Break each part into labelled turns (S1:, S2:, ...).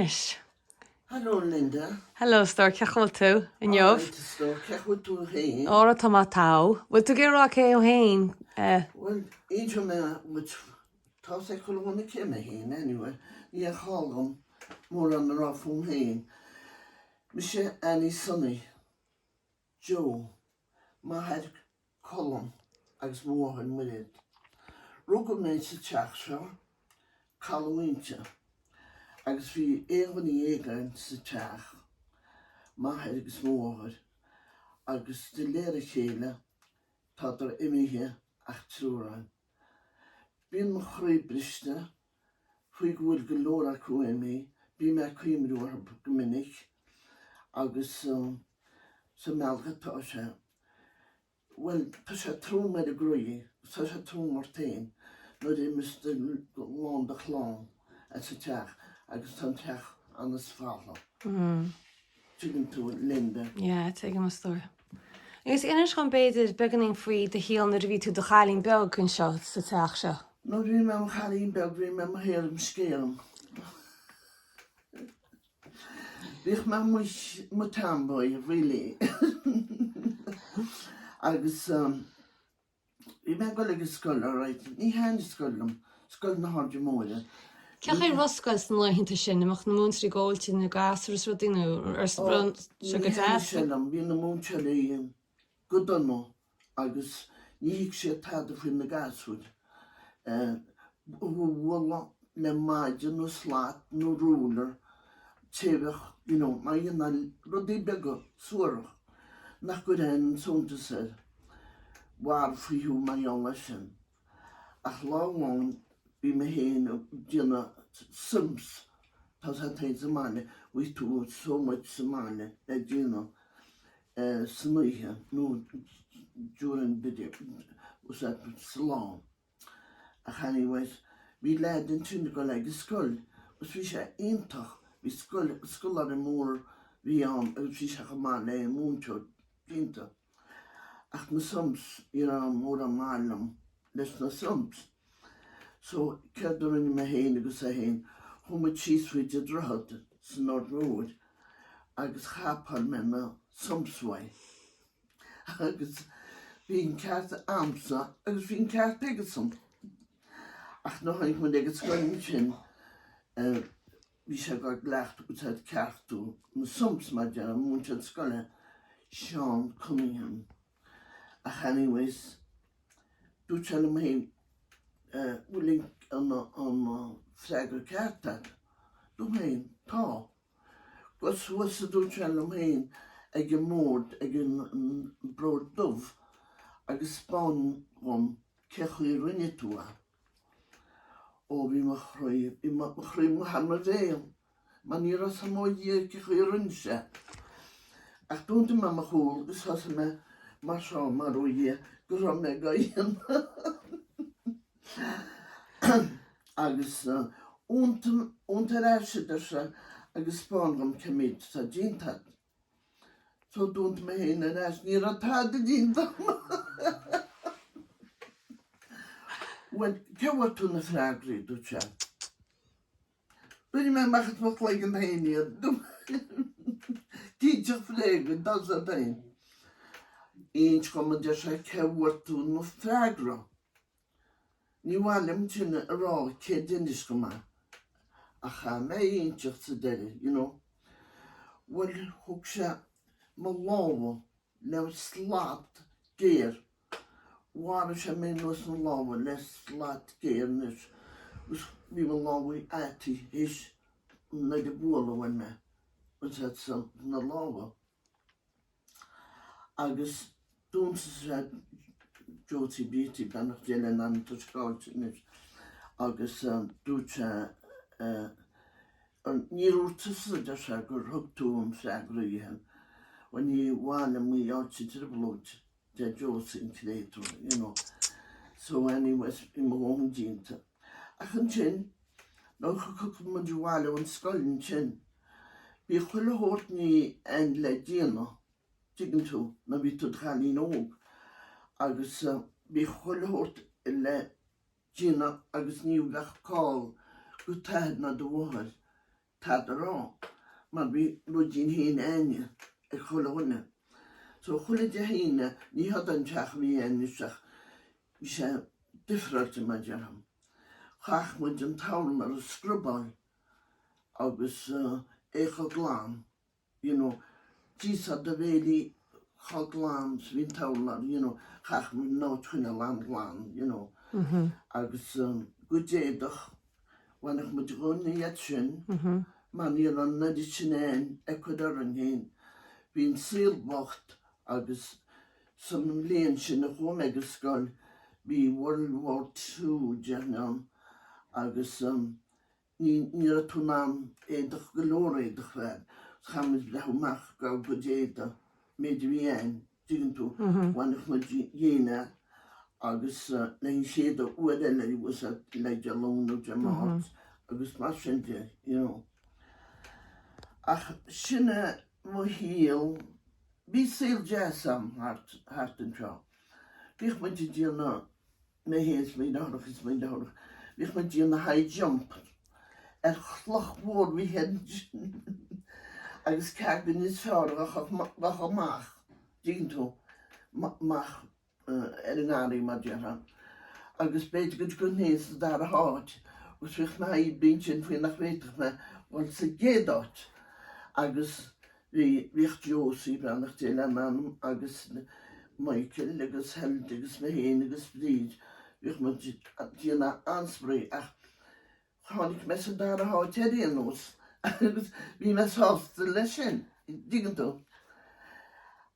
S1: Anois.
S2: Hello Linda.
S1: Hello a stór, cén chaoi a bhfuil tú inniu?
S2: Alright a stór, cén chaoi a bhfuil tú féin?
S1: Ara tá mé togha. Bhfuil tú ag iarraidh rá cé thú féin?
S2: Bhuel, inseoidh mé dhuit, tá a fhios ag chuile dhuine cé mé féin anyway, ní aon chall dhom mórán a rá fúm féin. Mise Annie Sonny Joe, m'athair Colm agus mo mháthair Muiréad. Rugadh mé sa teach seo, Caladh Mhuínse, agus bhí aon dhuine dhéag againn sa teach, m'athair agus mo mháthair, agus de réir a chéile tádar imithe ach triúr againn. Bíonn mo chroí briste faoi go bhfuil go leor acu imithe, bím ag cuimhniú orthu go minic agus sa mbealach atá sé, bhuel, tá sé trom ar an gcroí, tá sé trom ort féin nuair a imíos a lán de chlann as an teach agus tá an teach an-sfaltha. Tuigeann tú, Linda.
S1: Yeah, tuigim a stór. Agus inis dhom b'fhéidir beagáinín faoi do shaol nuair a bhí tú i do chailín beag anseo sa teach seo.
S2: Nuair a bhí mé i mo chailín beag bhí mé mo shaol mo scéal. Bhíodh mé amuigh mo tomboy really agus bhí mé ag dul ag an scoil alright ní thaitin an scoil liom, Scoil na hAirde Móire.
S1: Cén chaoi a raibh scoil sna laethanta sin, an mbeadh na múinteoirí ag ól na gasúir is rudaí nó ar
S2: Ó,
S1: sé
S2: ní
S1: go
S2: thaitin
S1: deas?
S2: sé liom, bhí na múinteoirí go dona agus ní thuig siad tada faoi na gasúir. Bualadh le maide nó slat nó ruler, téamhach, you know, má dhéanfá rudaí beaga suarach nach gcuirfeá aon suntas air, mharfaí thú mar gheall air sin. Ach lá amháin bhí mé féin ag déanamh sums, tá a fhios agat féin sa mbaile, bhí tú so much sa mbaile le déanamh san oíche nó during the day, was that sa lá. Ach anyways, bhí leaid ansin ag dul ag an scoil agus bhí sé iontach, bhí scoil, scoláire mór a bhí ann agus bhí sé chomh maith le múinteoir cinnte. Ach na sums, ní raibh mórán maith liom leis na sums. So, céard a rinne mé féin agus é féin, chuaigh muid síos fríd an droichead san Aird Mhóir agus chapáil mé na sums uaidh. Agus bhí an ceart a'msa agus bhí an ceart aigesan. Ach nuair a tháinig muid ag an scoil ansin, Bhí sé ag cleachtadh agus ag ceartú na sums mar deir an múinteoir scoile Seán Cunningham. Ach anyways, dúirt sé liom féin bhfuil an an freagra ceart agat? Dúirt mé féin, tá. Gabh suas a dúirt sé liom féin ag an mbord, ag an bord dubh agus 'speáin dhom cé chaoi a rinne tú é. Ó bhí mo chroí, bhí mo chroí amuigh thar mo bhéal, mar ní raibh 's a'm ó Dhia cé chaoi a rinne sé. Ach d'iontaigh mé mo chúl agus thosaigh mé mar seo, mar ó Dhia go raibh mé ag dhéanamh. Agus iontaigh ar ais a deir sé agus 'speáin dhom cé méid atá déanta agat. So d'iontaigh mé féin ar ais, ní raibh tada déanta agam. Bhuel, cé bhfuair tú na freagraí, dúirt sé. Rinne mé amach as mo chloigeann féin iad. Tínteach bhréige, tá 's agat féin. Inis dhom, a deir sé, cé bhfuair tú na freagra. Ní mhaith liom sin a rá cé d'inis dhom é, ach chaith mé a inseacht sa deireadh, you know. Bhuel, thug sé mo lámha le slat géar, mharaigh sé mé anuas na lámha le slat géar anois agus bhí mo lámha ata théis nuair a bualadh uaim mé, na lámha. Agus d'ionsaigh sé Josie Beattie, beannacht Dé lena anam, tá sé caillte anois, agus dúirt sé, Níor dhúirt tusa, a deir sé, gur thug tú an freagra dhi. Bhuel, ní mhaith liom í a fháilt i dtrioblóid, deir Josie, an créatúr, you know. So anyways, bhí mo dhóthain déanta. Ach ansin, nuair a thiocfadh muid abhaile ón scoil ansin, Bhí chuile shórt ní ann le déanamh, tuigeann tú, nuair bhí tú i do chailín óg agus bhí chuile shórt le déanamh agus ní bheadh call go t'athair ná do mháthair. tada a rá mar bhí ruidín féin a'inne ag chuile dhuine. So chuile Dé hAoine, ní hiod an teach a bhí a'inn anois ach bhí sé difreáilte mar déarfá. Chaith muid an t-urlár a scrubáil agus é chomh glan. you know, d'íosfá do bhéilí chomh glan is a bhí an t-urlár, you know, chaith muid an áit a choinneáil an-ghlan, you know. Agus cuid éadach, bhainfeadh muid dhúinn iad sin, mar ní raibh an oiread sin a'inn ag cur orainn féin. Bhí an saol bocht agus san mbliain sin a chuaigh mé go scoil, bhí World War Two, déarfainn ann, agus Ní ní raibh tú in ann éadach, go leor éadach a fháil. Chaith muid breathnú amach dár gcuid éadaigh, méid a bhí a'inn, dtuigeann tú, bhainfeadh muid dhínn é agus le an chéad uair eile bhfuil a fhios a'd le Dé Luain nó Dé Máirt agus mar sin de, you know. Ach sin é mo shaol, bhí saol deas a'm thart, thart anseo. Bhíodh muid ag déanamh mé féin is mo dheartháireacha is mo dheartháir, bhíodh muid ag déanamh high jump ar chloch mhór bhí ansin agus cé againn is fearr a ghabhfadh amach, dtuigeann tú, amach ar an ngarraí mar déarfá. Agus b'fhéidir go dtiocfainn féin sa dara háit agus bhíodh mé oibre ansin faoi nach bhféadfadh mé dhul sa gcéad áit agus Bhí, bhíodh Josie, beannacht Dé lena anam, agus Michael agus Hilda agus mé féin agus Bríd, bhíodh muid ag déanamh an-spraoi ach tháinig mé sa dara háit ar aon nós agus bhí mé sásta leis sin, dtuigeann tú.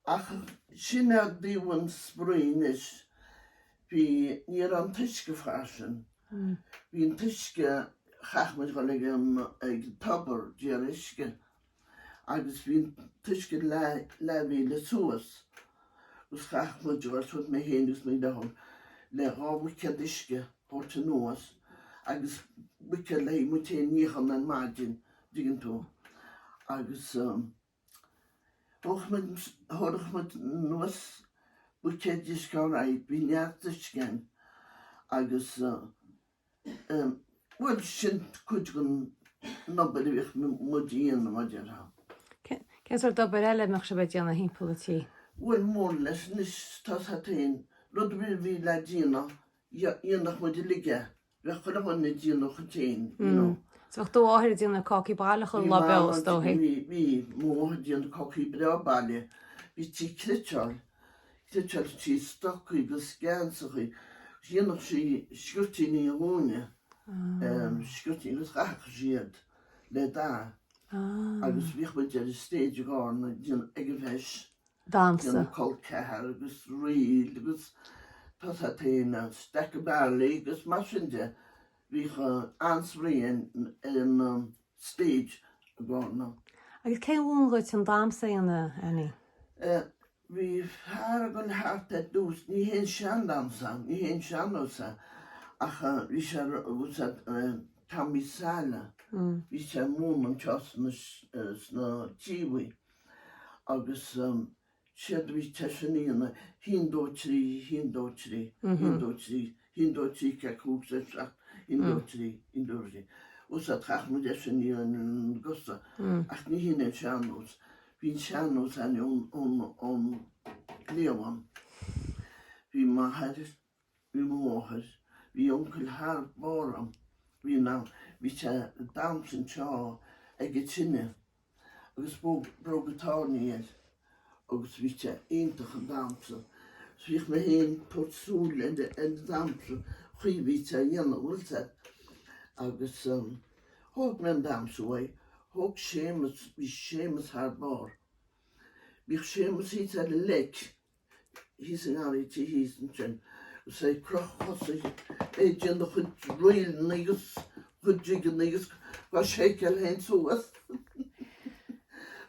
S2: Ach sin é i dtaobh an spraoi anois, bhí, ní raibh an t-uisce fairsing, bhí an t-uisce, chaith muid dhul ag an, ag an tobar, d'iarraidh uisce. agus bhí an t-uisce leathmhíle suas agus chaith muid dul suas, mé féin agus mo dheartháir, le 2 bhuicéad uisce a thabhairt anuas agus buicéad le haghaidh muid féin níochán ar maidin, dtuigeann tú. Agus thabharfadh muid, thabharfadh muid anuas buicéad uisce alright, bhí neart uisce ann agus Bhuel, sin cuid den obair a bhíodh muid a dhéanamh, mar a déarfá.
S1: Cén sórt obair eile a mbeadh sibh ag déanamh thimpeall an tí?
S2: Bhuel, mór leis anois, tá 's a't féin, rud ar bith a bhí le déanamh, dhéanfadh muid uilig é. Bheadh chuile dhuine ag déanamh a chuid féin, you know.
S1: So bheadh do mháthair ag déanamh cácaí baile chuile lá beo, is dóigh?
S2: Bhí, bhí, mo mháthair ag déanamh cácaí breá baile. Bhítí ag cniotáil. Chniotáileadh sí stocaí agus geansachaí. Dhéanadh sí sciortíní dhúinne, sciortíní agus dhaitheadh sí iad le dath agus bhíodh muid ar an stage i gCarna ag an bhfeis, déanamh col ceathar agus ríl agus tá 's a't féin, stack of barley agus mar sin de. Bhíodh an-spraoi ar an stage i gCarna.
S1: Agus cé a mhúin dhuit an damhsa a dhéanamh, Annie?
S2: Bhí fear ag dul thart ar dtús, ní haon seandamhsa, ní haon sean-nós é, ach bhí sé, bhfuil 's a'd, Tommy Sala, bhí sé ag múineadh anseo sna, sna Tíobhaí agus séard a bhí seisean a dhéanamh, haon dó trí, haon dó trí, haon dó trí, haon dó trí, ceathair cúig sé seacht, haon dó trí, haon dó trí. Bhfuil 's a'd, chaith muid é sin a dhéanamh ar na gcosa, ach ní hin é an sean-nós. Bhí an sean-nós againn ón gcliabhán. Bhí m'athair, bhí mo mháthair, bhí uncail thar barr a'm, bhí in ann, bhí sé ag damhsa anseo ag an tine agus bróga tairní air agus bhí sé iontach ag damhsa. So bhíodh mé féin ag tabhairt súil ar an damhsa, chaoi a bhí sé a dhéanamh, bhfuil 's a'd. Agus Thóg mé an damhsa uaidh. Thóg Séamus, bhí Séamus thar barr. Bhíodh Séamus thíos ar an leic, thíos i ngarraí tí thíos ansin, agus é ag crochadh a chosa, é ag déanamh a chuid ríleanna agus a chuid jigeanna agus dhá sheiceáil féin suas.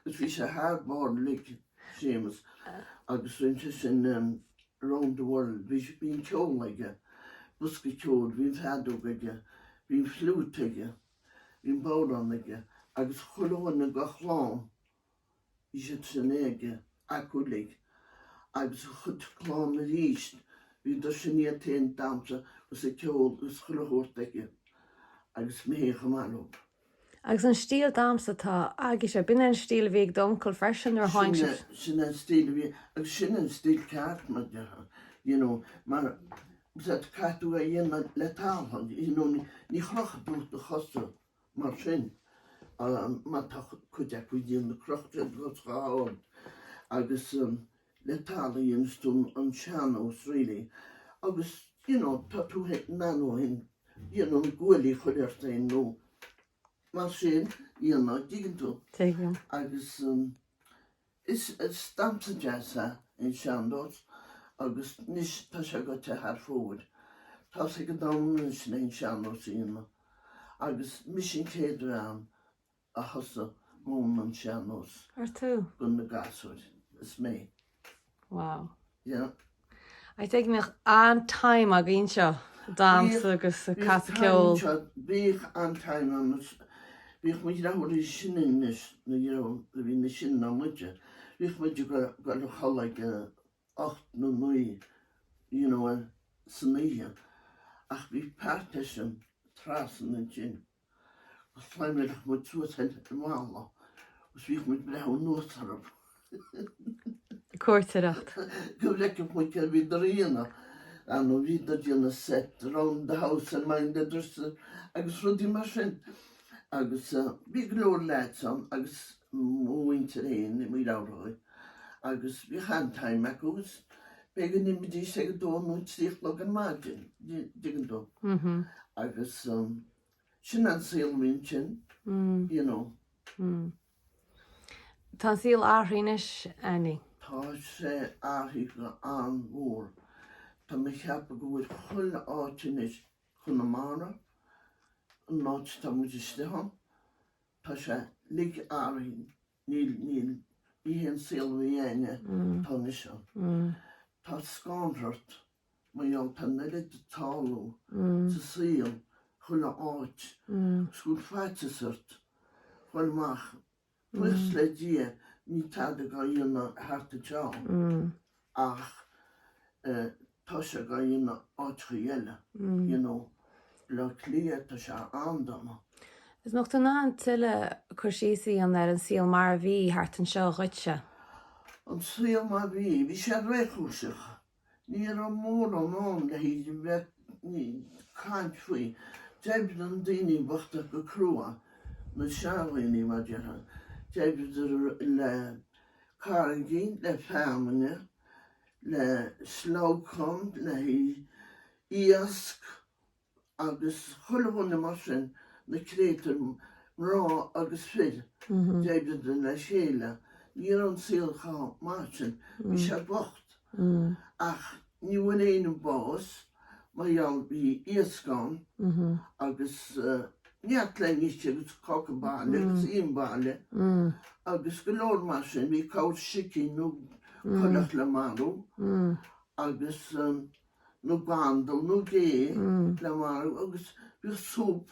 S2: Agus bhí sé thar barr uilig, Séamus. Agus rinne sé sin Round the World, bhí, bhí an ceol aige, bosca ceoil, bhí an feadóg aige, bhí an fliúit aige, bhí an bodhrán aige agus chuile dhuine dá chlann, bhí siad sin aige, acu uilig. Agus a chuid clann arís, bhíodar sin iad féin ag damhsa agus ag ceol agus chuile shórt aige agus mé féin chomh maith leo.
S1: Agus an stíl damhsa atá agaibhse, b'in é an stíl a bhí ag d'uncail freisin nuair a tháinig
S2: sibh? Sin é an stíl a bhí, agus sin an stíl ceart mar déarfá, you know, mar caithfidh tú é a dhéanamh le talann, you know, ní chrochfaidh tú do chosa mar sin, mar tá cuid acu ag déanamh croch siad a gcosa chomh hard agus le talann a dhéanas tú an sean-nós really agus, you know, tá tú in ann ó shin you know, guaillí a chur ort féin nó mar sin, you know, dtuigeann tú?
S1: Tuigim.
S2: Agus is damhsa deas é an sean-nós agus anois tá sé goite thar fóir. Tá's ag an domhan anois le an sean-nós a dhéanamh agus mise an chéad bhean a thosaigh múineadh an sean-nós
S1: Ar tú?
S2: do na gasúir, is mé.
S1: Wow.
S2: Yeah.
S1: I think go mbeadh an-time againn anseo, damhsa agus casadh ceoil.
S2: Bhíodh an-time ann, bhíodh muid leathuair níos sine anois, nó you know, bhí níos sine ná muide, bhíodh muid ag dul a chodladh ag a 8 nó 9 you know, san oíche, ach bhí partition trasna ansin. Agus chlimbíodh muid suas ar an mballa agus bhíodh muid ag breathnú anuas orthu.
S1: Ag cuairteoireacht.
S2: Go bhfeicfeadh muid céard a bhíodar a dhéanamh. Ar ndóigh bhíodar ag déanamh set round the house and mind the dresser agus rudaí mar sin. Agus bhí go leor leaids ann agus mo mhuintir féin i Maoil Eabhraigh agus bhíodh an-time acu agus b'fhéidir go n-imídís ag a dó nó a trí a chlog ar maidin, dtuigeann tú. Agus Sin an saol a bhí ansin, you know.
S1: Tá an saol athraithe anois, Annie.
S2: Tá sé athraithe go an-mhór. Tá mé ag ceapadh go bhfuil chuile áit anois, Conamara, an áit atá muid istigh ann, tá sé uilig athraithe, níl, níl, ní hé an saol a bhí againne atá anois ann. Tá scanradh ort Mar gheall tá an oiread ag tarlú sa saol chuile áit agus go bhfuil faitíos ort dhul amach. Buíochas le Dia níl tada dhá dhéanamh thart anseo ach tá sé dhá dhéanamh áiteachaí eile, you know. Baile Átha Cliath tá sé an-dona.
S1: Is mbeadh tú in ann tuilleadh cur síos a dhéanamh ar an saol mar a bhí thart anseo dhuitse?
S2: An saol mar a bhí, bhí sé réchúiseach. Ní raibh mórán ann le bheith ag caint faoi. D'oibrigh na daoine bochta go crua, na seandaoine mar déarfá. D'oibríodar le carraigí, le feamainne, le sleabhcán, le iasc agus chuile dhuine mar sin, na créatúir, mná agus fir, d'oibríodar le chéile. Ní raibh an saol chomh maith sin, bhí sé bocht. Ach ní bhfuair éinne bás mar gheall bhí iasc ann agus neart le n-ithe agus cáca baile agus im baile agus go leor mar sin. Bhí corr sicín nó coileach le marú agus. nó gandal nó gé le marú agus bhíodh súp,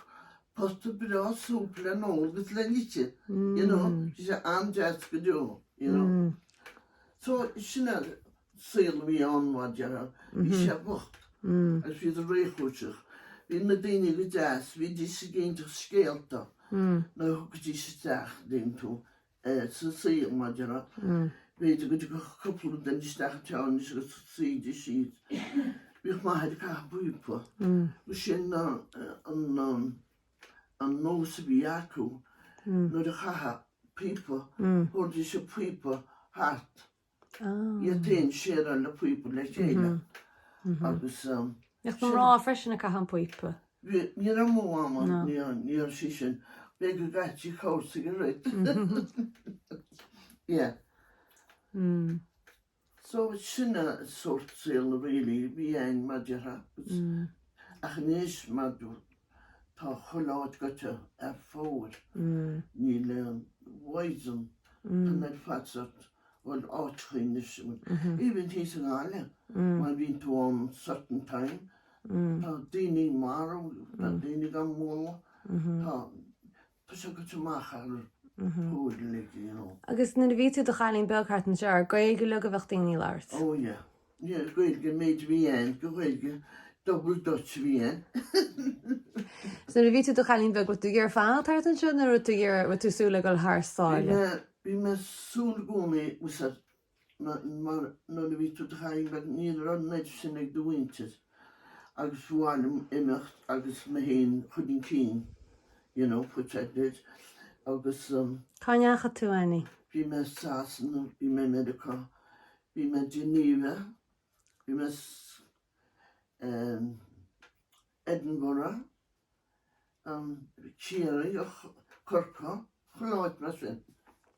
S2: pota breá súp le n-ól agus le n-ithe, you know, bhí sé an-deas go deo, you know. So sin an saol a bhí ann mar déarfá, bhí sé bocht agus bhíodar réchúiseach. Bhí na daoine go deas, bhídís ag inseacht scéalta nuair a thiocfaidís isteach, dtuigeann tú, sa saol, mar déarfá. B'fhéidir go dtiocfadh cúpla duine isteach an teach anois agus suídís síos. Bhíodh m'athair ag caitheamh píopa. Sin an nós a bhí acu nuair a chaithfeá píopa, thabharfaidís an píopa thart. Iad féin shareáil an píopa le chéile agus.
S1: Bhíodh na mná freisin ag caitheamh an píopa.
S2: Ní raibh mo mhama, ní raibh sí sin. B'fhéidir go gcaithfeadh sí corr cigarette. Yeah. So sin an sórt saol really a bhí ann mar déarfá. Ach anois mar tá chuile áit goite ar fóir. Níl aon mhaitheas ann. Tá mé ar fad sórt bhuel áiteachaí anois, even thíos i nGaillimh, má bhíonn tú ann certain time, tá daoine marbh, tá daoine gan mbualadh, tá, tá sé goite amach ar fóir uilig, you know.
S1: Agus nuair a bhí tú i do chailín beag thart anseo, ar Gaeilge uilig a bheadh daoine ag labhairt?
S2: Oh yeah, yeah, Gaeilge, an méid a bhí ann de Ghaeilge. Double Dutch a bhí ann.
S1: So nuair a bhí tú i do chailín beag, raibh tú ag iarraidh fanacht thart anseo nó raibh tú ag iarraidh, raibh tú ag súil le dul thar sáile?
S2: Bhí mé, bhí mé ag súil i gcónaí, bhfuil 's a'd, mar nuair a bhí tú i do chailín beag ní raibh an oiread sin ag do mhuintir agus ba mhaith liom imeacht agus mé féin a chur chun cinn, you know, put that bit agus.
S1: Cá ndeachaigh tú, Annie?
S2: Bhí mé i Sasana, bhí mé i Meiriceá, bhí mé i Geneva, bhí mé Edinburgh, Ciarraí, Corcaigh, chuile áit mar sin.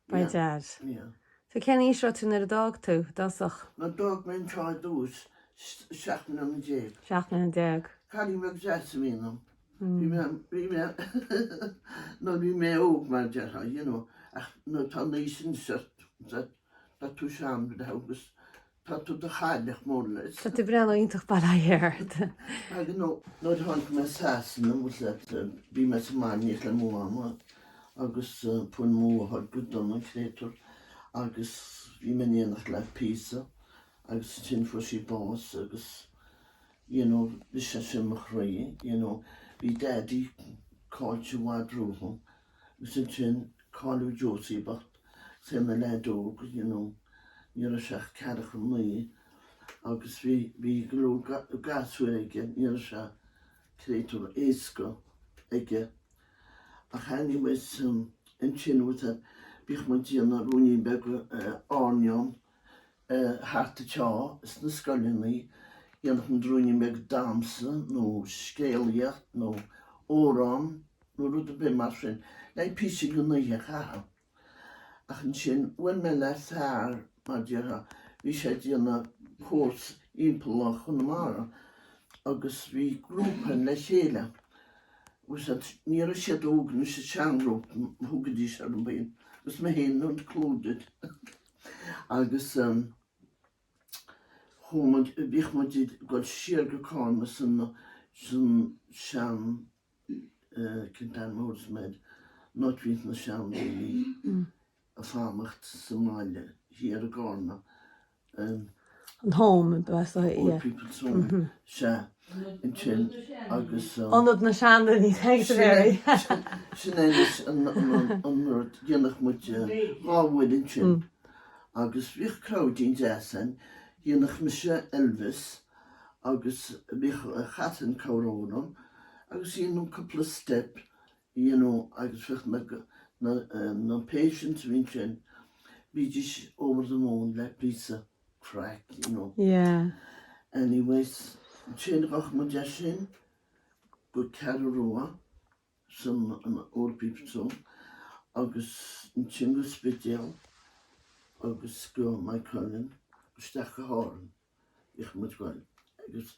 S1: By dad.
S2: Yeah.
S1: So cén aois raibh tú nuair a d'fhág tú, i dtosach?
S2: Nuair a d'fhág mé anseo i dtús, 17 mbliana.
S1: 17 mbliana.
S2: Cailín beag deas a bhí ionam. Bhí mé, bhí mé, nuair bhí mé óg mar a déarfá, you know, ach nuair atá an aois anois ort, tá tú sean agus Tá tú i do chailleach more or less.
S1: Tá tú ag breathnú iontach bail ó Dhia ort.
S2: Agus nó nuair a tháinig mé Sasana bhfuil 's a'd bhí mé sa mbaile le mo mhama agus fuair mo mháthair go dona an créatúr agus bhí mé in éineacht léi píosa agus ansin fuair sí bás agus you know bhris sé sin mo chroí you know bhí daddy caillte i bhfad romham agus ansin Cailleadh Josie bocht, 's é ina leaid óg, you know, ní raibh sé ach ceathracha 9 agus bhí, bhí go leor gasúir aige, ní raibh sé créatúr éasca aige. Ach anyways, ansin, bhfuil 's a'd, bhíodh muid ag déanamh ruainnín beag airneán thart anseo sna scoileanna, dhéanfadh muid ruainnín beag damhsa nó scéalaíocht nó amhrán nó rud ar bith mar sin le píosa den oíche a chaitheamh. Ach ansin bhuail mé le fear, mar déarfá, bhí sé ag déanamh course thimpeall Chonamara agus bhí grúpa againn le chéile. Bhfuil 's a'd, ní raibh siad óg anois, an seanghrúpa a thugaidís orthu féin agus mé féin included. Agus chuaigh muid, bhíodh muid ag dul siar go Carna san, san sean, cén t-ainm a thabharfas mé air, an áit a bhíonns na seandaoine ag fanacht sa mbaile thiar i gCarna.
S1: An home, ba ea, yeah.
S2: Old People's Home, sea, ansin agus.
S1: Ionad na seandaoine, thanks a Mary.
S2: Sin é anois an rud, dhéanadh muid dhá uair ansin agus bhíodh crowdín deas ann, dhéanadh mise Elvis agus bhíodh Catherine cabhrú liom agus dhéanadh cúpla step you know agus bhíodh na na na patients a bhí ansin, bhídís over the moon le píosa craic, you know.
S1: Yeah.
S2: Anyways, ansin ghabh muid as sin go Ceathrú Rua san an Old People's Home agus ansin go Spidéal agus go Maigh Cuilinn, isteach go hÁrainn. Bhíodh muid ag goil agus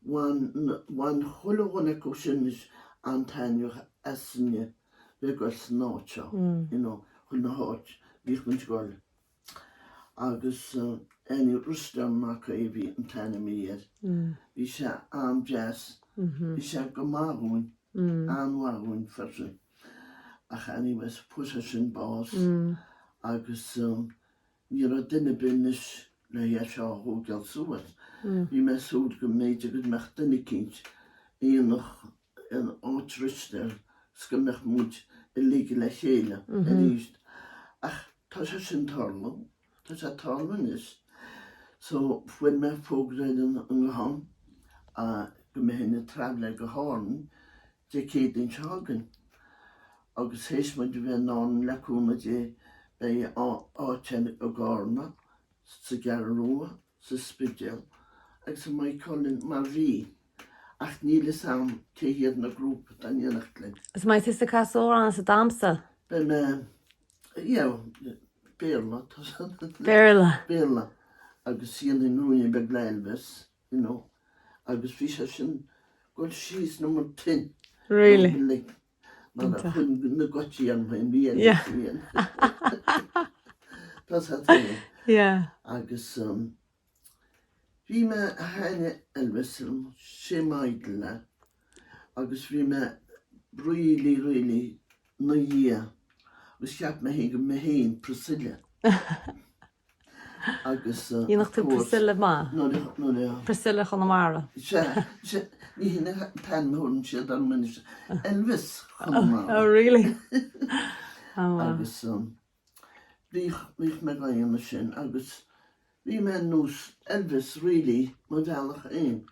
S2: bhain, bhain chuile dhuine acu sin anois an-taitneamh asainne bheith ag goil san áit seo, you know, chuile háit bhíodh muid ag goil. Agus anyway, Risteard Mac Aodha a bhí an t-ainm a bhí air. Bhí sé an-deas, bhí sé go maith dhúinn, an-mhaith dhúinn freisin. Ach anyways, fuair sé sin bás agus Ní raibh duine ar bith anois le é seo a thógáil suas. Bhí mé ag súil go mb'fhéidir go mbeadh duine eicínt a dhéanfadh in áit Risteard 's go mbeadh muid uilig le chéile arís. Ach tá sé sin tarlú, tá sé ag tarlú anois. So fuair mé fógra ar an nguthán go mbeinn ag traveláil go hÁrainn Dé Céadaoin seo chugainn agus théis muid a bheith in Árainn le cúnamh Dé beidh áit i gCarna, sa gCeathrú Rua, sa Spidéal agus i Maigh Cuilinn mar bhí ach níl fhios a'm cé hiad na grúpa atá in éineacht linn.
S1: Is mbeidh tusa ag casadh amhrán is ag damhsa?
S2: Beidh mé, yeah, Béarla.
S1: Béarla.
S2: Béarla agus dhéanfainn ruainne beag le Elvis. you know, agus bhí sé sin ag dul síos liom mar toin.
S1: Really?
S2: Like, mar a chuir na goití orm féin, bhí Elvis
S1: Yeah.
S2: féin. Tá sé féin.
S1: Yeah.
S2: Agus um, bhí mé thaitnigh Elvis liom, sé m'idol é, agus bhí mé really, really 'na dhiaidh, agus cheap mé féin go mé féin Priscilla. Agus
S1: Dhéanfadh tú Priscilla maith.
S2: Nuair a, nuair a.
S1: Priscilla Chonamara.
S2: Sea, sea, ní hin an t-ainm a thabharann siad orm anois, Elvis Chonamara.
S1: Oh really? Oh wow.
S2: Agus bhíodh, bhíodh mé ag déanamh sin agus bhí mé ar nós Elvis really, mo bhealach féin.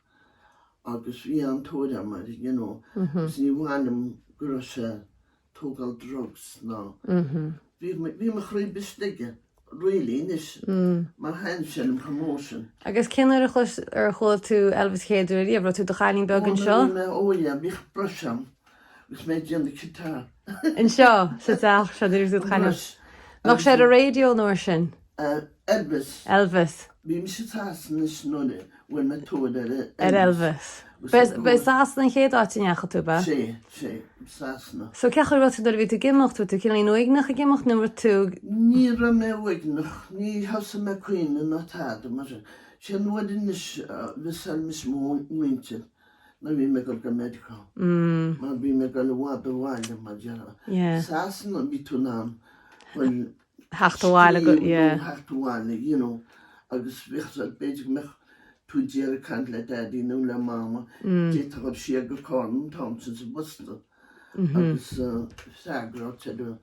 S2: Agus bhí an-tóir orm air, you know, agus ní mhaith liom go raibh sé tógáil drugs ná bhí bhí mo chroí briste aige really anois mar thaitin sé liom chomh mór sin.
S1: Agus cén uair a chlois ar chuala tú Elvis chéad uair riamh? Raibh tú i do chailín beag
S2: Ó
S1: anseo?
S2: nuair a bhí mé ó yeah bhíodh brush a'm agus mé ag déanamh guitar.
S1: Anseo sa teach seo nuair a bhí tú i do chailín.
S2: Brush
S1: Bheadh sé ar an raidió an uair sin?
S2: Elvis.
S1: Elvis.
S2: Bhí mise i Sasana anois nuair a bhfuair mé tóir ar
S1: Ar Elvis. Ba i Sasana an chéad áit a ndeachaigh tú, ab ea?
S2: Sea, sea, Sasana.
S1: So cén chaoi a raibh tú nuair a bhí tú ag imeacht? Raibh tú cineáilín uaigneach ag imeacht nó raibh tú.
S2: Ní raibh mé uaigneach, ní thosaigh mé ag caoineadh ná tada mar sin. Sé an uair anois a mhissáil mise mo mhuintir nuair a bhí mé ag dul go Meiriceá. Mar bhí mé ag dul i bhfad ó bhaile mar déarfá. Sasana bhí tú in ann dul
S1: theacht abhaile go, yeah.
S2: theacht abhaile, you know, agus bhíodh sé, b'fhéidir go mbeadh tú d'iarraidh caint le Daddy nó le Mama, d'fhéadfá dul siar go Carna an t-am sin sa bposta agus freagra a fháil ar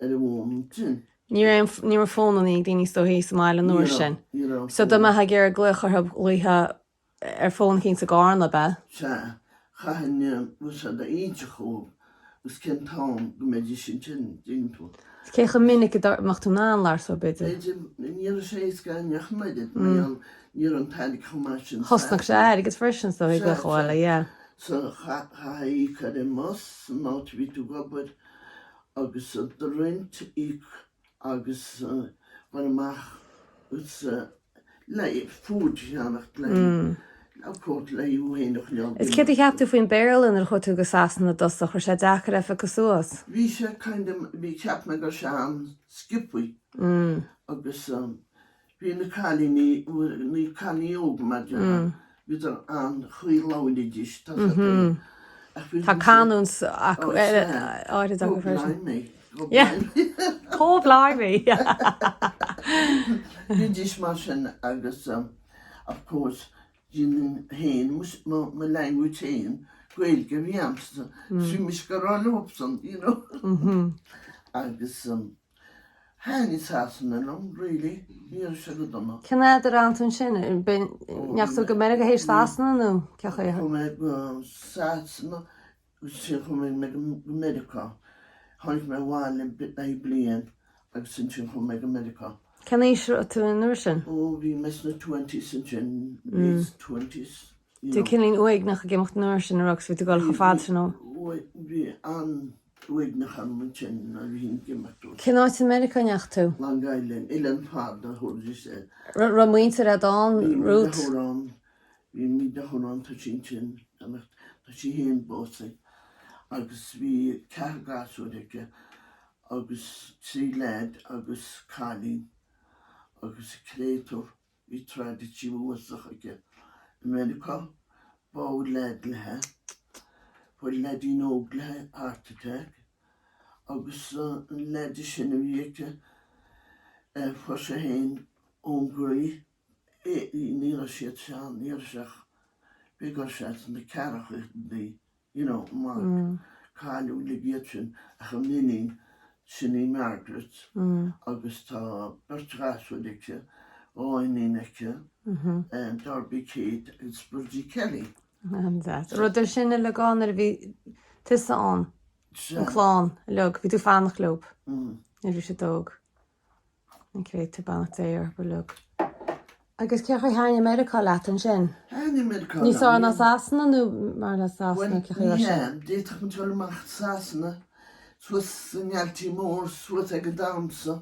S2: ar an bhfón ansin.
S1: Ní raibh aon, ní raibh fónannaí ag daoine is dóichí sa mbaile an uair sin.
S2: Ní raibh, ní raibh.
S1: So dá mbeifeá ag iarraidh glaoch orthu ghlaofá ar fón eicínt i gCarna, ab ea?
S2: Sea, chaithfinn úsáid a inse dhóibh agus cén t-am go mbeidís ansin, dtuigeann tú.
S1: Cé chomh minic a mbeadh tú in ann labhairt leo, b'fhéidir?
S2: B'fhéidir, ní raibh sé éasca ach an oiread, mar gheall, ní raibh an t-airgead chomh maith sin.
S1: Chosnaigh sé airgead freisin, so ag glaoch abhaile, yeah.
S2: So chaithfeá íoc ar an mbus san áit a bhí tú ag obair agus do rent a íoc agus dhul amach agus le food a cheannacht le le coat le thú féin a choinneáil
S1: Is céard a cheap tú faoin Béarla nuair a chuaigh tú go Sasana i dtosach? Raibh sé deacair é a phiocadh suas?
S2: Bhí sé kind of, bhí, cheap mé go raibh sé an-sciobthaí agus bhí na cailíní, na cailíní óga mar déarfá, bhíodar an-chaoi labhraídís, tá sé féin. Ach bhí
S1: Tá canúint acu, áirid acu
S2: Oh
S1: freisin.
S2: blimey, oh
S1: Yeah.
S2: blimey.
S1: Oh blimey!
S2: Bhídís mar sin agus of course déanainn féin mo mo language féin, Gaeilge a bhí a'msa, bhí mise ag rá leobsan, you know. Agus Thaitnigh Sasana liom, really, ní raibh sé go dona.
S1: Cén fhad ar fhan tú ansin? Ndeachaigh tú go Meiriceá théis Sasana nó cén chaoi a.
S2: Chuaigh mé go Sasana agus ansin chuaigh mé go Meiriceá. Tháinig mé abhaile le bliain agus ansin chuaigh mé go Meiriceá.
S1: Cén aois a raibh tú an uair sin?
S2: Ó, bhí mé sna twenties ansin, late twenties, you
S1: Tú
S2: know.
S1: cineáilín uaigneach ag imeacht an uair sin, an raibh, agus bhí tú ag dul chomh fada sin ó.
S2: Bhí an. uaigneach orm ansin nuair a bhínn ag imeacht ó.
S1: Cén áit i Meiriceá a ndeachaigh tú?
S2: Long Island, Oileán Fada a thabharfaidís air.
S1: Raibh muintir a'd ann,
S2: Bhí mo
S1: Ruth?
S2: dheartháir ann, bhí mo dheartháir ann, tá sí ansin, beannacht, tá sí féin básaithe agus bhí ceathrar gasúir aici agus trí leaid agus cailín agus créatúr. Bhí tragedy uafásach aici i Meiriceá, bádh leaid léi, fuair leaidín óg léi heart attack agus an leaid is sine a bhí aici, fuair sé féin ón gcroí, ní raibh siad sean, ní raibh sé ach, b'fhéidir go raibh sé sna ceathrachaidí you know, Mark, cailleadh uilig iad sin ach an iníon, sin í Margaret agus tá beirt ghasúir aici, dhá iníon aici, Darby Kate agus Bridie Kelly.
S1: An-deas. Rabhadar sin uilig ann nuair a bhí tusa ann, an clann uilig, bhí tú ag fanacht leo nuair a bhí siad óg. An créatúir, beannacht Dé orthu uilig. Agus cén chaoi a thaitnigh Meiriceá leat ansin?
S2: Thaitnigh Meiriceá liom.
S1: Níos fearr ná Sasana nó mar le Sasana
S2: Bhuel,
S1: cén chaoi a
S2: ní
S1: raibh sé?
S2: hea. D'fhéadfadh muid dul amach Sasana, suas sa nGaltí Mór, suas ag an damhsa.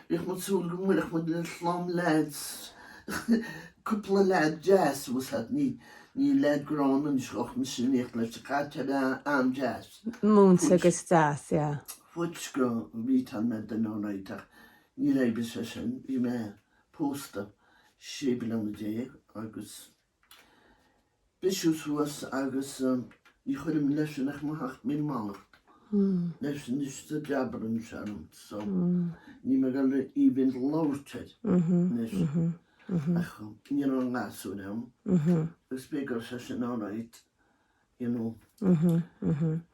S2: Bhíodh muid súil go mbuailfeadh muid le slám leaids, cúpla leaid deas, bhfuil a fhios a'd, ní, ní leaid gránna anois, ghabhadh mise in éineacht leis, caithfidh a bheith an-deas.
S1: Múinte agus deas, yeah.
S2: Fuair go meetáil mé duine alright ach níor oibrigh sé sin, bhí mé pósta sé bliana agus briseadh suas agus ní chuirim leis sin ach mo sheacht míle mallacht. Leis anois tá jab anseo orm so níl mé ag dul even labhairt air anois ach ní raibh an gasúr ann agus b'fhéidir go raibh sé sin alright you know.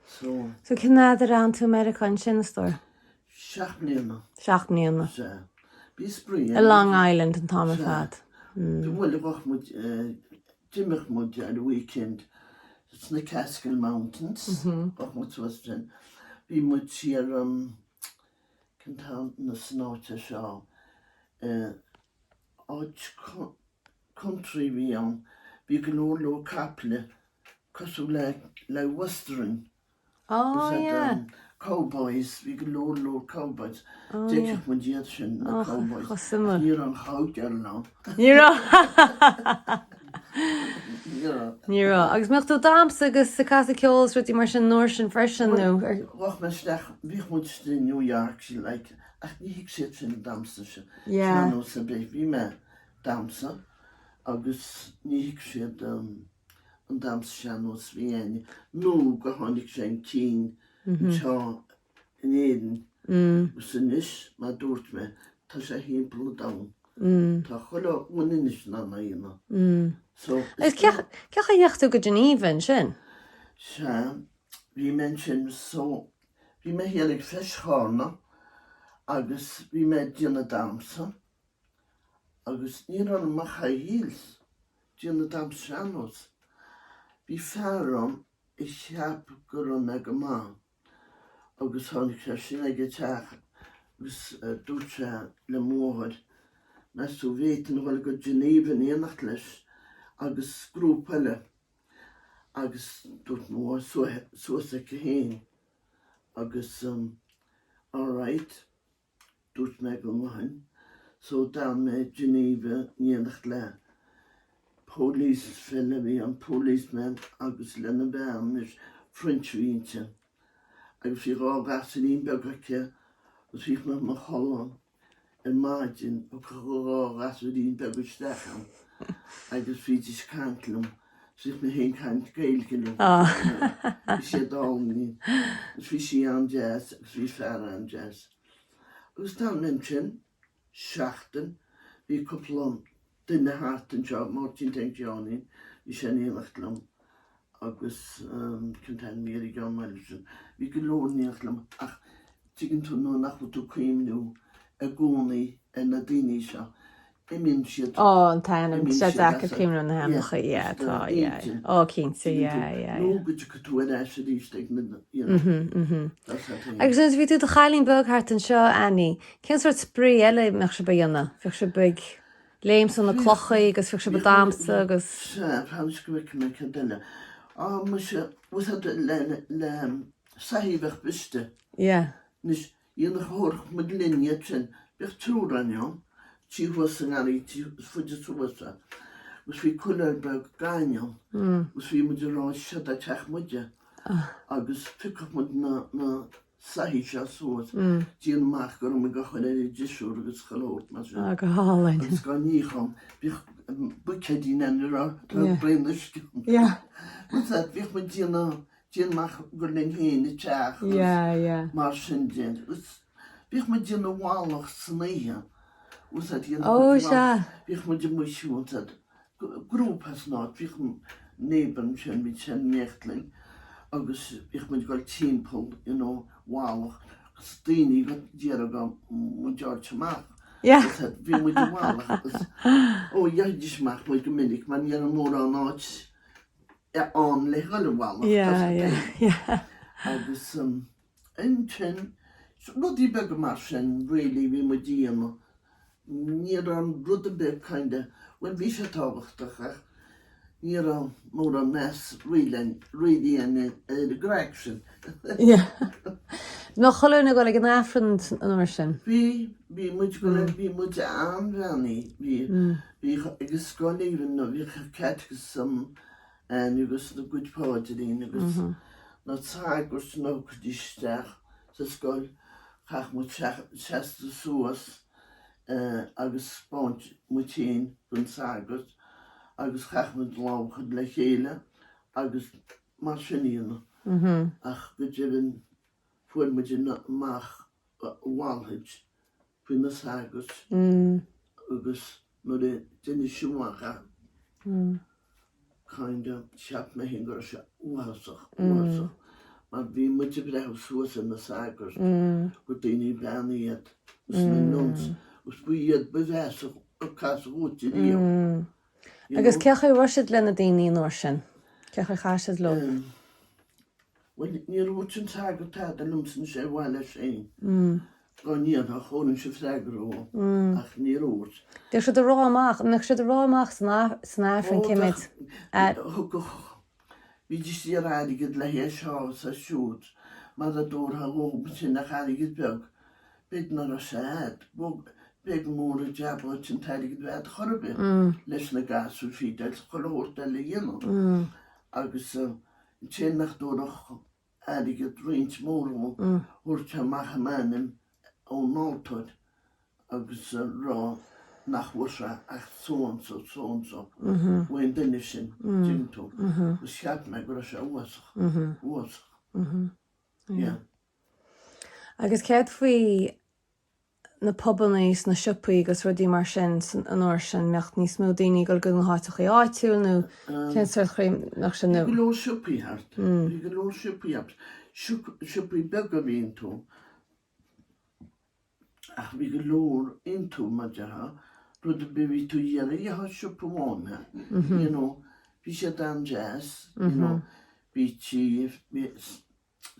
S2: So.
S1: So cén fhad ar fhan tú i Meiriceá ansin, a stór?
S2: 7 mbliana.
S1: 7 mbliana.
S2: Sea. Bhí spraoi
S1: I Long Island an t-am ar fad.
S2: Bhuel, bheadh muid, d'imíodh muid ar weekend sna Catskill Mountains, bheadh muid suas ansin. Bhí muid siar, cén t-ainm san áit é seo, áit country a bhí ann, bhí go leor leor caiple cosúil le le western
S1: Oh yeah.
S2: Cowboys, bhí go leor leor cowboys. Oh yeah. D'fheicfeadh muid iad sin, na
S1: Oh,
S2: cowboys.
S1: chomh suimiúil.
S2: Ní raibh an cowgirl ann.
S1: Ní raibh.
S2: Ní raibh.
S1: Ní raibh. Agus mbeadh tú ag damhsa agus ag casadh ceoil is rudaí mar sin an uair sin freisin nó ar.
S2: Bheadh mé isteach, bhíodh muid istigh in New York, like, ach ní thuig siad sin an damhsa sin.
S1: Yeah.
S2: Sean-nós ar bith. Bhí mé ag damhsa agus ní thuig siad an damhsa sean-nós a bhí againne nó gur tháinig sé chun cinn anseo in Éirinn agus anois, mar a dúirt mé, tá sé thimpeall an domhain. Tá chuile dhuine anois in ann é a dhéanamh. So,
S1: Agus cé chaoi a ndeachaigh tú go Geneva ansin?
S2: Sea, bhí mé ansin so bhí mé thiar ag Feis Charna agus bhí mé ag déanamh damhsa agus ní raibh orm ach high heels, déanamh damhsa sean-nós. Bhí fear ann a cheap go raibh mé go maith agus tháinig sé sin ag an teach agus dúirt sé le mo mháthair, meas tú an bhféadfainn a dhul go Geneva in éineacht leis agus grúpa eile agus dúirt mo mháthair suas aici féin agus alright. Dúirt mé go ngabhfainn, so d'fhan mé i Geneva in éineacht le police fella a bhí ann, policeman agus lena bhean anois, French a bhí inti. Agus bhí 2 ghasúirín beag aici agus bhíodh mé i mo chodladh ar maidin, thiocfadh a 2 ghasúirín beag isteach ann agus bhídís ag caint liom, bhíodh mé féin ag caint Gaeilge leo. Bhí siad álainn agus bhí sí an-deas agus bhí fear an-deas. Agus d'fhan mé ansin seachtain, bhí cúpla duine thart anseo, Máirtín Tank Sheáinín, bhí sé in éineacht liom agus cén t-ainm ar an gceann eile sin, bhí go leor in éineacht liom ach tuigeann tú nuair nach bhfuil tú ag cuimhniú i gcónaí ar na daoine seo, imíonn siad.
S1: Ó, an t-ainm, tá sé deacair cuimhneamh ar na hainmneacha, yeah, tá, yeah, ó, cinnte, yeah, yeah.
S2: Nó go dtiocfaidh tú ar ais arís ag na, you know, that's that thing.
S1: Agus nuair a bhí tú i do chailín beag thart anseo, Annie, cén sórt spraoi eile a mbeadh sibh a dhéanamh? Bheadh sibh ag léim suas na clochaí agus bheadh sibh ag damhsa agus.
S2: Sea, fan go bhfeicfidh mé cad eile. Á, muise, bhfuil a fhios agat le, le soithí a bheadh briste.
S1: Yeah.
S2: Anois, Dhéanadh thabharfadh muid linn iad sin. Bhíodh triúr againn ann, tí thuas sa ngarraí, tí is faide suas é. Agus bhí coiléar beag gainimh ann. Agus bhí muid ag rá seod é teach muide. Agus phiocfadh muid na na soithí seo suas, déanamh amach go raibh muid á chur ar an drisiúr agus chuile shórt mar sin.
S1: Ah, go hálainn.
S2: Agus dhá níochán, bhíodh buicéidín ann a raibh braon uisce ann. Bhíodh muid déanamh déanamh amach gur linn féin an teach agus mar sin de. Agus bhíodh muid ag déanamh mhallacht san oíche. Bhíodh muid amuigh siúl, grúpa as an áit, bhíodh neighbour ansin, bhí sé in éineacht linn agus bhíodh muid ag dul timpeall you know mhallacht agus daoine ag iarraidh go muid a fháilt amach. Bhí muid ag mallacht agus ó gheibhidís amach muid go minic mar ní raibh mórán áit ann le dhul a mhallacht agus ansin rudaí beaga mar sin really bhí muid a dhéanamh. Ní raibh rud ar bith kind of, bhuel bhí sé tábhachtach ach ní raibh mórán meas really really ar an gcraic sin.
S1: Yeah. Mbeadh chuile dhuine ag dul ag an Aifreann an uair sin?
S2: Bhí, bhí muid go léir, bhí muid an-bheannaithe, bhí, bhí ag an scoil even, bhíodh catechism ann agus na gcuid paidrín agus na sagairt a thiocfaidís isteach sa scoil, chaithfeadh muid seasamh suas agus 'spáint muid féin don sagart agus chaithfeadh muid lámh a chur le chéile agus mar sin a dhéanamh. Ach go deimhin. Fuair muid amach a mhalrait faoi na sagairt agus nuair a d'inis sí amach é, kind of cheap mé féin go raibh sé uafásach, uafásach, mar bhí muid ag breathnú suas ar na sagairt, gur daoine beannaithe iad, agus na nuns, agus ba iad ba mheasa a casadh uait ariamh.
S1: Agus cé chaoi a raibh siad le na daoine an uair sin? Cé chaoi a chaith siad leo?
S2: Bhuel, níor dhúirt an sagart tada liomsa anois ar mhaith leis féin dá ndéarfadh, thabharfainnse freagra dhó, ach níor dhúirt.
S1: Bheadh siad ag rá amach, an mbeadh siad ag rá amach san Aifreann cé mhéad a.
S2: Thugadh, bhídís ag iarraidh airgead le haghaidh seo agus é siúd, mar a dtabharfá dhóibh sin ach airgead beag, b'fhéidir nach raibh sé a'd, b'é go mór an jab dhuit an t-airgead a bheith a'd chor ar bith leis na gasúir feedáil 's chuile shórt eile a dhéanamh agus An té nach dtabharfadh airgead roinnt mhór dhó, thabharfadh sé amach a m'ainm ón altóir agus a rá nach bhfuair sé ach so and so, so and so uaidh an duine sin, tuigeann tú. Agus cheap mé go raibh sé uafásach, uafásach. Yeah.
S1: Agus céard faoi na pubannaí is na siopaí agus rudaí mar sin san an uair sin, mbeadh níos mó daoine ag dul go na háiteachaí áitiúil nó cén sórt chaoi mbeadh sin nó.
S2: Bhí go leor siopaí thart, bhí go leor siopaí thart, siopaí beaga a bhí iontu ach bhí go leor iontu mar déarfá, rud ar bith a bhí tú a iarraidh gheofá i siopa amháin é, you know, bhí siad an-deas, you know, bhí tí, bhí.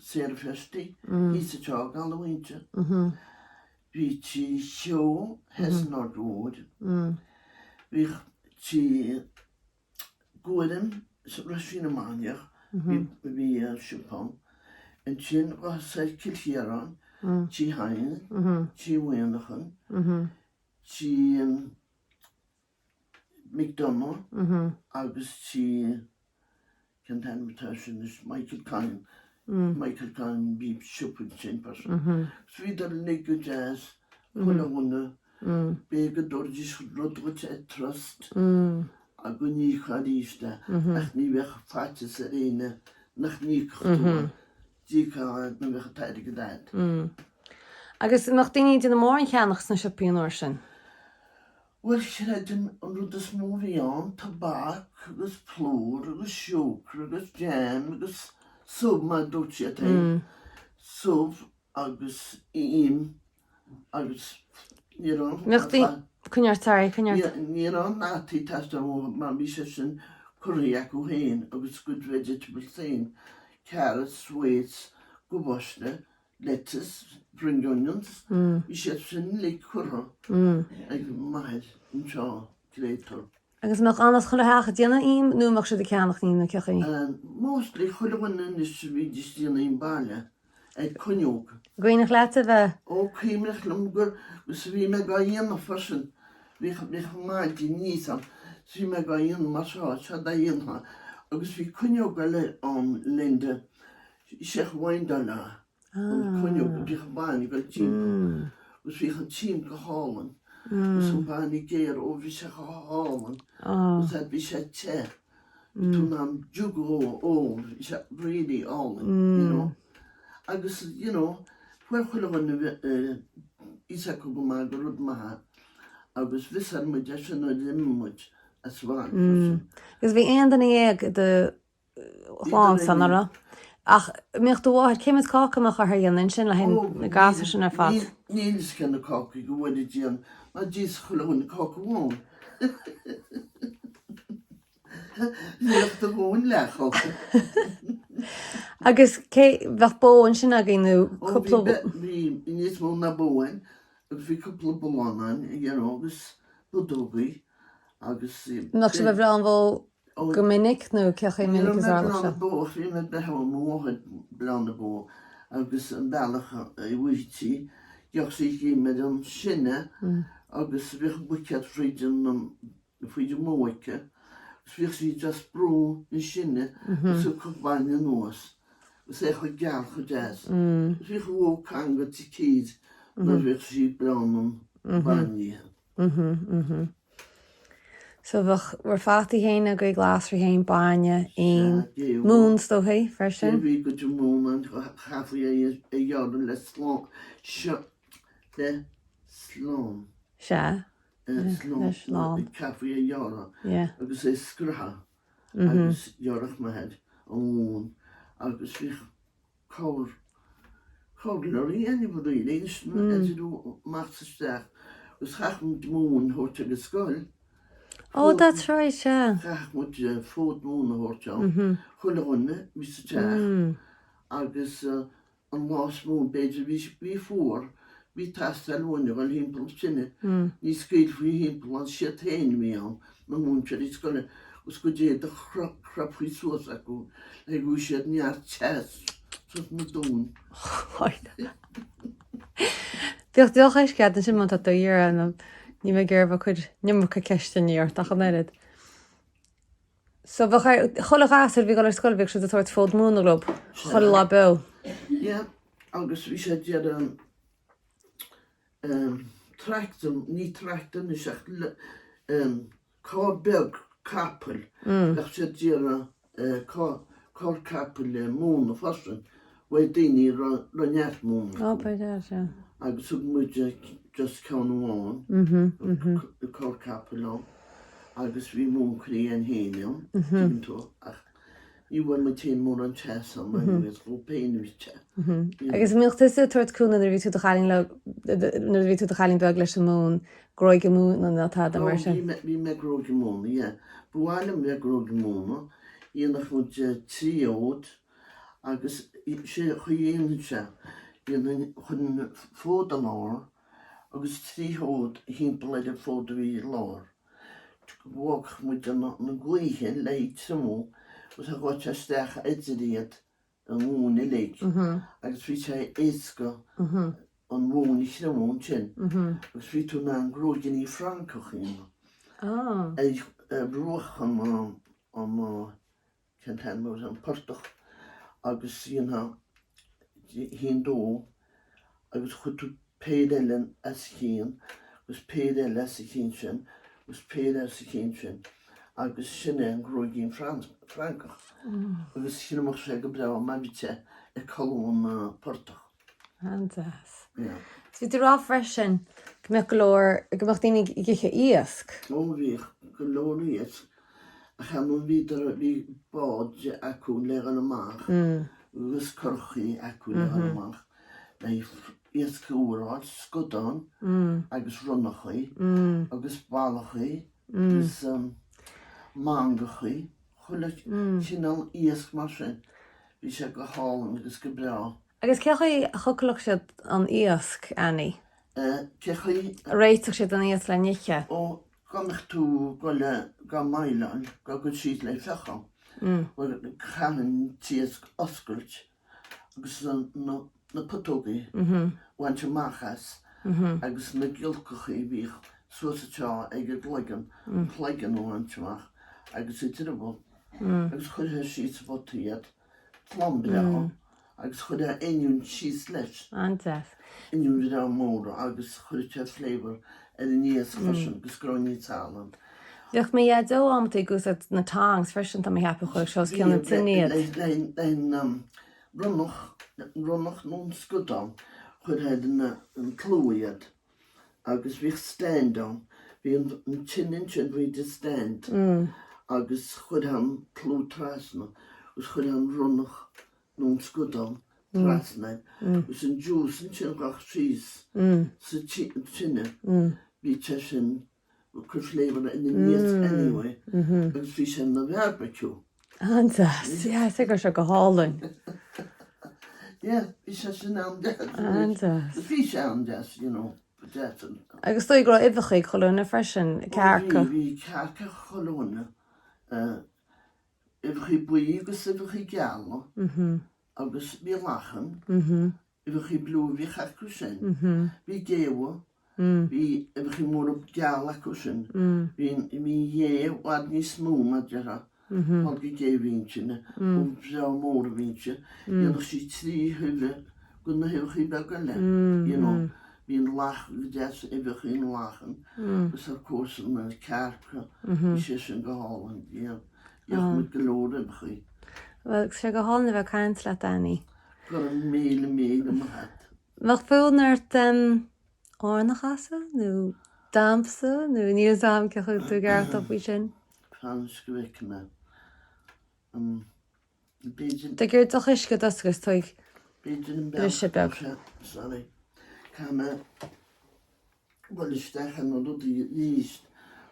S2: Sarah Festy, thíos sa Teach Gallúinte. Bhí tí Sheó thoir san Aird Mhóir. Bhí tí Guairim sa Roisín na Mainiach, bhí siopa ann. Ansin ghabhfá soir Cill Chiaráin, tí Hynes, tí Mhuineacháin, tí McDonagh agus tí cén t-ainm atá air sin anois, Michael Kyne, Michael Kyne, bhí siopa ansin freisin. So bhíodar uilig go deas, chuile dhuine, b'é go dtabharfaidís rud dhuit ar trust agus go n-íocfá arís é ach ní bheadh faitíos ar éinne nach n-íocfadh tú é, d'íocfá é nuair a bheadh an t-airgead a'd.
S1: Agus an mbeadh daoine ag déanamh mórán cheannach sna siopaí an uair sin?
S2: Bhuel, creidim, an rud is mó a bhí ann, tobac agus plúr agus siúcra agus jam agus subh, mar a dúirt siad féin, subh agus im agus ní raibh
S1: Mbeadh daoine, coinnigh ort, sorry, coinnigh ort.
S2: Ní raibh an fhataí ag teastáil uathu mar bhí sé sin curtha acu féin agus a gcuid vegetables féin, carrots, sweets, cabáiste, lettuce, spring onions, bhí siad sin uilig curtha ag m'athair anseo, créatúr.
S1: Agus an mbeadh an-chuid chuile theach ag déanamh im nó an mbeadh siad ag ceannach im nó cé chaoi?
S2: Mostly chuile dhuine anois a bhídís ag déanamh im baile ar cuinneog.
S1: Cuimhneach leat a bheith?
S2: Ó cuimhneach liom gur agus bhí mé dhá dhéanamh freisin, bhíodh bhíodh maide níos ann, so bhí mé dhá dhéanamh mar seo, seo dá dhéanfá agus bhí cuinneog eile ann Linda, Is é windáil an chuinneog a bhíodh an bainne ag dul timpeall agus bhíodh an t-im go hálainn agus an bainne géar ó bhí sé go hálainn agus bhí sé te bhí tú in ann jug a ól bhí sé really álainn you know agus you know fuair chuile dhuine fhios acu go maith gur rud maith é agus bhí fhios ar muid é sin nuair a d'imigh muid as bhaile freisin.
S1: Agus bhí aon duine dhéag i do chlann san, an raibh? Ach mbeadh do mháthair, cé mhéad cáca a mbeadh uirthi a dhéanamh ansin le haghaidh na gasúir sin ar fad?
S2: Níl fhios cé na cácaí go bhfuil ag déanamh, mar d'íosfadh chuile dhuine cáca amháin. Ní bheadh do dhóthain leathcháca.
S1: Agus cé, bheadh bó ansin agaibh nó cúpla?
S2: Ó bhí, bhí níos mó ná bó ann agus bhí cúpla bullán ann, you know, agus budógaí agus.
S1: Mbeadh sibh ag bruith an bhó Go minic nó cé chomh
S2: Ní
S1: minic
S2: raibh
S1: is
S2: mé
S1: a
S2: ag
S1: tharla
S2: bleán
S1: sé?
S2: na bó ach bhí mé ag breith ó mo mháthair bleán na bó agus an bealach a bhfuightí, gheobhadh sí im ar an sine agus bhíodh buicéad fríd an fríd an mbó aici agus bhíodh sí just brú na sine agus thiocfadh bainne anuas agus é chomh geal chomh deas. Agus bhíodh an bhó ceangailte aici nuair a bhíodh sí ag bleán an bainne.
S1: So bheadh bhur fataí féin agaibh, glasraí féin, bainne, im, móin is dóichí freisin.
S2: Bhí cuid de mhóin ann, chaithfí é a ghearradh le slán, le slán.
S1: Sea, le slán.
S2: Chaithfí é a ghearradh agus é a scriothadh agus ghearrfadh m'athair an mhóin agus bhíodh Corr, corr-lorry anyway really, idir amach is isteach agus chaithfeadh muid móin a thabhairt ag an scoil.
S1: Oh that's right, yeah.
S2: Chaithfeadh muid fód móna a thabhairt ann, chuile dhuine a bhí sa teach agus an lá is mó b'fhéidir bhí bhí fuar, bhí teastáil uainn a dhul thimpeall an tine, ní scaoilfí thimpeall ann, siad féin a bhí ann, na múinteoirí scoile agus goidé do chrapfaí suas acu le go bhfuil siad neart teas suas na dúin.
S1: Bheadh deoch uisce agat ansin má tá tú ag iarraidh nó ní bheidh ag iarraidh bheith ag cur an iomarca ceisteanna ort ach an oiread. So bheadh ar chuile ghasúr a bhí ag dul ar scoil bhíodh siad ag tabhairt fód móna leo chuile lá beo.
S2: Yeah agus bhí sé ag iarraidh tractor, ní tractor anois ach carr beag capaill, bheadh siad d'iarraidh carr capaill le móna freisin, uaidh daoine a raibh neart móna acu. Agus thug muid just ceann amháin, carr capaill ann, agus bhí móin curtha againn féin ann, tuigeann tú, ach Ní bhfuair muid féin mórán teas ann anyway, is dhóibh féin a bhí te.
S1: Agus an mbíodh tusa ag tabhairt cúnamh nuair a bhí tú i do chailín le, nuair a bhí tú i do chailín beag leis an móin, gróigeadh móna nó tada mar sin?
S2: Bhí mé, bhí mé ag gróigeadh móna, yeah. Ba mhaith liom bheith ag gróigeadh móna. Dhéanfadh muid trí fhód agus sé an chaoi a dhéanfainnse, dhéanfainn, chuirfinn fód i lár agus trí fhód thimpeall ar an bhfód a bhí i lár. Bhfágfadh muid na gaoithe le í triomú agus a ghabhadh sé isteach idir iad an mhóin uilig agus bhí sé éasca an mhóin a thriomú ansin agus bhí tú in ann gruaigíní Francach a dhéanamh ar bhruach an Cén t-ainm ar an portach agus dhéanfá haon dó agus chuir tú péire eile as a chionn agus péire eile as a chionn sin agus péire as a chionn sin agus sin é an gruaigín Francach agus thriomaigh sé go breá mar bhí sé ag codladh an portach.
S1: An-deas. Bhí tú ag rá freisin go mbeadh go leor, go mbeadh daoine ag ithe iasc.
S2: Ó bhíodh go leor iasc ach ar ndóigh bhíodar, bhí báid acu le dhul amach agus curachaí acu le dhul amach le iasc úr a fháil, scadán agus ronnachaí agus ballachaí agus mangachaí, chuile chineál iasc mar sin. Bhí sé go hálainn agus go breá.
S1: Agus cé chaoi a chócaileadh siad an iasc, Annie?
S2: Cé chaoi.
S1: A réiteodh siad an iasc le n-ithe?
S2: Ó, dá mbeadh tú ag dul dá mbéileáil, dá gcuid síos le fiuchadh, bhuel, chaithfeá an t-iasc a oscailt agus na putógaí a bhaint amach as agus na giolcachaí a bhíodh suas anseo ag an gcloigeann, an cloigeann a bhaint amach agus an drioball agus chuirfeá síos sa bpota iad. Flann breá agus chuirfeá oinniún síos leis.
S1: An-deas.
S2: Oinniún breá mór agus chuirfeadh sé flavour ar an iasc freisin agus gráinnín sail ann.
S1: Bheadh mo dhaideo amanta ag úsáid na tongs freisin tá mé ag ceapadh chuirfeadh sé os cionn na tine iad.
S2: Le an ronnach, ronnach nó an scadán, chuirfeá ar an tlú iad agus bhíodh stand ann, bhí an tine ansin fríd an stand agus chuirfeá an tlú trasna agus chuirfeá an ronnach nó an scadán trasna air agus an juice ansin a ghabhadh síos sa tine, bhí sé sin ag cur flavour ar an iasc anyway agus bhí sé ina bhearbaiceú.
S1: An-deas, yeah, is é go raibh sé go hálainn.
S2: Yeah, bhí sé sin an-deas.
S1: An-deas.
S2: Bhí sé an-deas, you know, ba deas an.
S1: Agus is dóigh go raibh uibheacha ag chuile dhuine freisin, cearca.
S2: Ó bhí, bhí cearca ag chuile dhuine, uibheacha buí agus uibheacha geala agus bhí lachan. Uibheacha blue a bhíodh acu sin. Bhí géabha, bhí uibheacha móra geala acu sin. Bhí an ghé i bhfad níos mó mar a déarfá. Fáil go gé a bhí inti, ubh bhreá mór a bhí inti. Dhéanfadh sí trí huibhe de na huibheacha beaga eile, you know. Bhí an lachan go deas, uibheacha an lachan agus ar cúrsa na cearca, bhí sé sin go hálainn. Bhíodh muid go leor uibheacha.
S1: Bhuel, tá sé go hálainn a bheith ag caint leat, Annie.
S2: Go raibh míle míle maith a't.
S1: Bheadh fonn ort amhrán a chasadh nó damhsa nó níl fhios a'm cén chaoi tú ag aireachtáil faoi sin.
S2: Fan go bhfeicfidh mé. B'fhéidir.
S1: Tá ag deoch uisce duit agus tú ag
S2: B'fhéidir an
S1: briseadh beag.
S2: Sorry. Caithfidh mé dul isteach ar na rudaí arís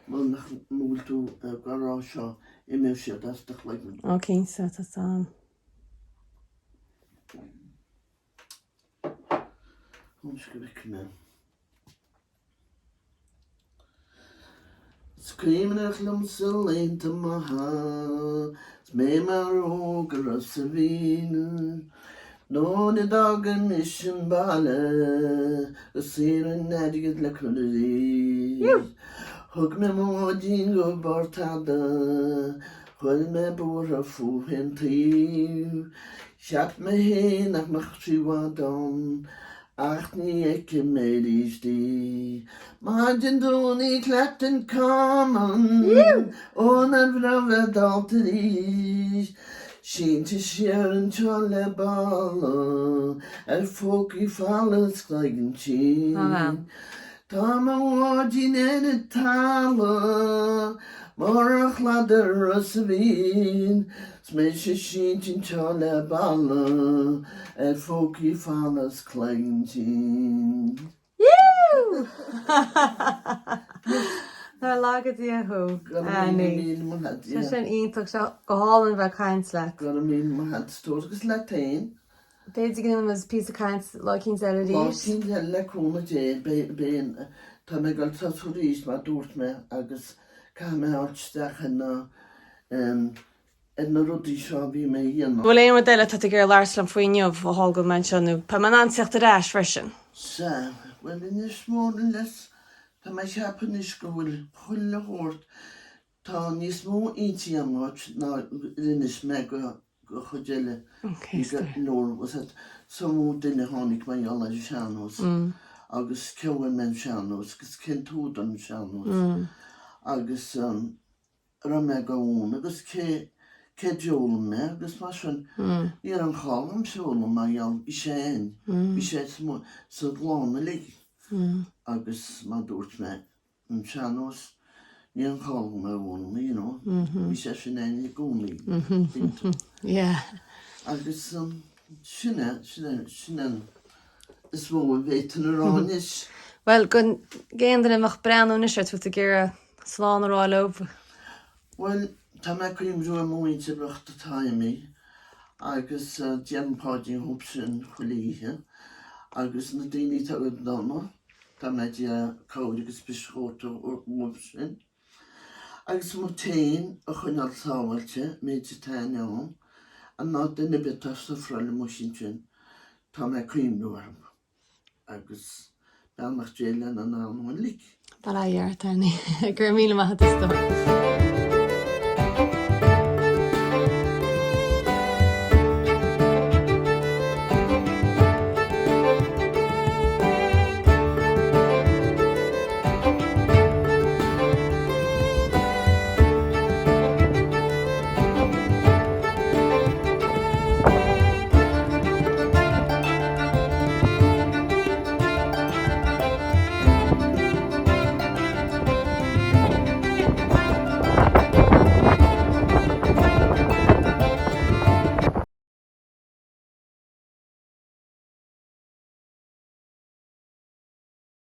S2: mar nach bhfuil tú ag rá seo imeoidh siad as do chloigeann.
S1: Ó cinnte, tá 's a'm.
S2: Fan go bhfeicfidh mé. Is cuimhneach liomsa laethanta maithe 's mé mar óg i Ros a' Mhíl Nuair a d'fhágaimis an baile go saor an airgead le cur arís Thug mé mo bháidín go Port Fhada Chuir mé buartha fúithi fén taobh Cheap mé fhéin nach mbeadh sí i bhfad ann Ach ní fheicfidh mé arís í. Maidin Domhnaigh Clapton Common Ó nár bhreá bheith dálta arís Sínte siar anseo le balla Ar phócaí folamh is cloigeann tinn Tá mo bháidín ar an talamh Mar chladach Ros a' Mhíl 'S mise sínte anseo le balla ar phócaí folamh 's cloigeann tinn.
S1: Yú! Nár laga Dia thú, Annie. Tá sin iontach, sé go hálainn bheith ag caint leat.
S2: Go raibh míle maith a't, a stór, agus leat féin.
S1: B'fhéidir go ndéanfaimid píosa caint lá eicínt eile
S2: arís. Lá eicínt eile le cúnamh Dé, beidh, tá mé ag dul tosú arís mar dúirt mé agus caithfidh mé a fháilt isteach ar na, ar na rudaí seo a bhí mé a dhéanamh.
S1: Bhfuil aon rud eile atá tú ag iarraidh labhairt liom faoi inniu, a tharla go bhfuil mé anseo nó beidh mé in ann teacht ar ais freisin?
S2: Sea, bhuel anois more or less, tá mé ag ceapadh anois go bhfuil chuile shórt, tá níos mó inti agam dhuit ná rinnis mé go go chuid eile.
S1: Ok,
S2: Bhí go leor, was it, is iomaí duine a tháinig mar gheall ar an sean-nós agus cé bhfuil mé an sean-nós agus cén t-údar an sean-nós agus a raibh mé ag gabháil agus cé cé d'fhoghlaim mé agus mar sin ní raibh aon chall agam foghlaim mar gheall bhí sé in, bhí sé sa sa gclann uilig agus mar dúirt mé an sean-nós ní raibh aon chall agam é a fhoghlaim you know bhí sé sin ann i gcónaí cinnte.
S1: Yeah.
S2: Agus sin é sin é sin an is mó a bhféadfainn a rá anois.
S1: Bhuel go aon duine a bheadh ag breathnú anois ort bhfuil tú ag iarraidh Slán a rá leo.
S2: Bhuel, tá mé ag cuimhniú ar mo mhuintir bhocht atá imithe agus déanaim paidrín dhóibh sin chuile oíche agus na daoine atá go dona, tá mé ag iarraidh cabhair agus misneach a thabhairt dóibh sin. Agus muid féin a choinneáil sábháilte, méid atá in ann, and ná duine ar bith atá ag sufferáil amuigh ansin, tá mé ag cuimhniú orthu. agus beannacht Dé lena n-anam uilig.
S1: Bail ó Dhia ort, Annie. Go raibh míle maith agat, a stór.